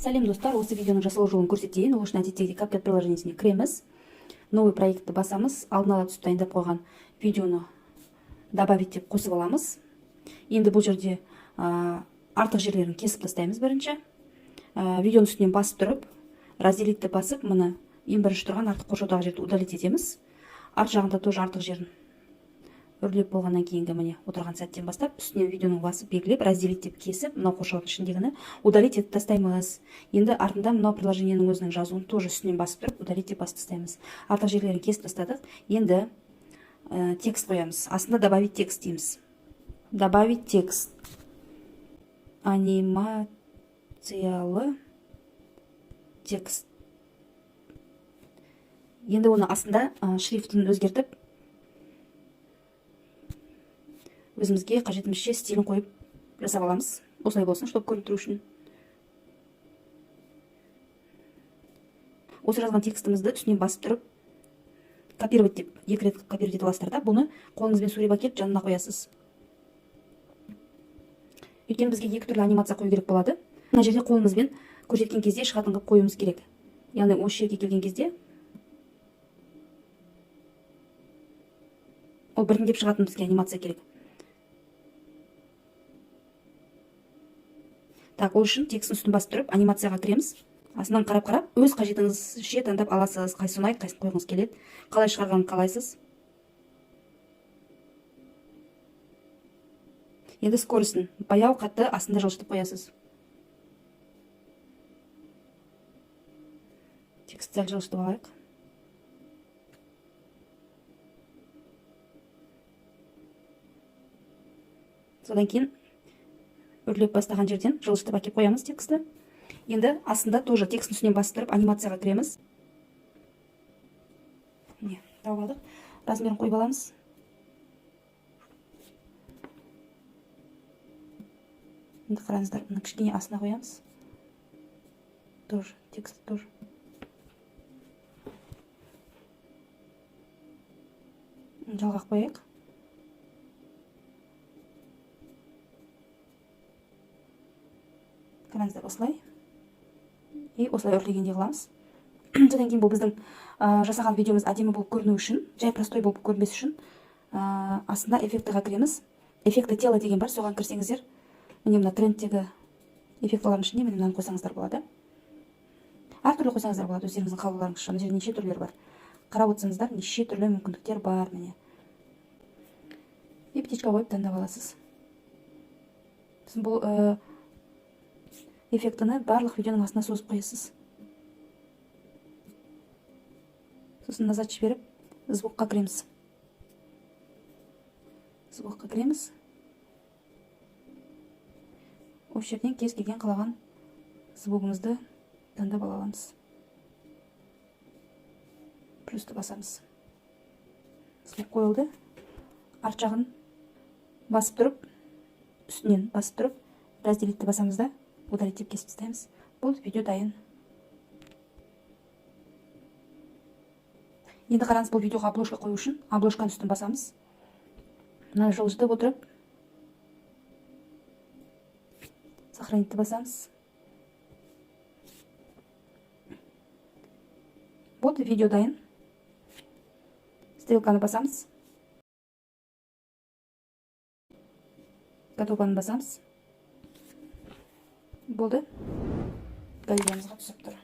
Сәлем, достар! Осы видеоның жасалу жолын көрсетейін. Ол үшін әдеттегідей CapCut приложениесіне кіреміз, новый проектті басамыз, алдын ала түсіп дайындап қойған видеоны добавить деп қосып аламыз. Енді бұл жерде артық жерлерін кесіп тастаймыз. Бірінші видеоның үстінен басып тұрып, разделить басып, мына ең бірінші тұрған артық қоршаудағы жерді удалить етеміз. Арт жағында тоже артық жерін үрлеп болғаннан кейінгі, міне, отырған сәттен бастап үстінен видеоның басып, белгілеп, разделить деп кесіп, мынау қоршаудың ішіндегіні удалить етіп тастаймыз. Енді артында мынау приложениенің өзінің жазуын тоже үстінен басып тұрып, удалить деп басып тастаймыз. Артық жерлерін кесіп тастадық. Енді текст қоямыз. Астында добавить текст дейміз. Добавить текст, анимациялы текст. Енді оны астында шрифтін өзгертіп, өзімізге қажетімізше стилін қойып жасап аламыз. Осылай болсын, чтобы көрініп тұру үшін. Осы жазған текстімізді үстінен басып тұрып, копировать деп екі рет копировать етіп аласыздар да, бұны қолыңызбен суреп әкеліп жанына қоясыз. Өйткені бізге екі түрлі анимация қою керек болады. Мына жерде қолымызбен көрсеткен кезде шығатын қылып қоюымыз керек. Яғни осы жерге келген кезде ол біртіндеп шығатын бізге анимация керек. Так, ол үшін текстің үстін басып тұрып, анимацияға кіреміз. Астынан қарап қарап өз қажетіңізше таңдап аласыз, қайсысы ұнайды, қайсысын қойғыңыз келеді, қалай шығарғанын қалайсыз. Енді скоростін баяу, қатты астында жылжытып қоясыз. Текстті сәл жылжытып алайық. Содан кейін үрлеп бастаған жерден жылжытып әкеліп қоямыз текстті. Енді астында тоже текстің үстінен басып тұрып, анимацияға кіреміз. Міне, тауып алдық, размерін қойып аламыз. Енді қараңыздар, мына кішкене астына қоямыз тоже текст, тоже жалғап қояйық. Қараңыздар, осылай и осылай үрлегендей қыламыз. Содан кейін бұл біздің жасаған видеомыз әдемі болып көріну үшін, жай простой болып көрінбес үшін, астында эффектіға кіреміз. Эффекты тела деген бар, соған кірсеңіздер, міне, мына трендтегі эффектылардың ішінде, міне, мынаны қойсаңыздар болады. Әртүрлі қойсаңыздар болады, өздеріңіздің қалауларыңызша. Мына жерде неше түрлері бар, қарап отырсаңыздар, неше түрлі мүмкіндіктер бар. Міне, и птичка қойып таңдап аласыз. Сосын бұл эффектіні барлық видеоның астына созып қоясыз. Сосын назад жіберіп, звукқа кіреміз. Звукқа кіреміз, осы жерден кез келген қалаған звугымызды таңдап ала аламыз. Плюсті басамыз, звук қойылды. Арт жағын басып тұрып, үстінен басып тұрып, разделить басамыз да, удалить деп кесіп тастаймыз. Бұл видео дайын. Енді қараңыз, бұл видеоға обложка қою үшін обложканың үстін басамыз, мына жылжытып отырып, сохранить басамыз. Болды, видео дайын. Стрелканы басамыз, готованы басамыз. Болды, галереямызға түсіп тұр.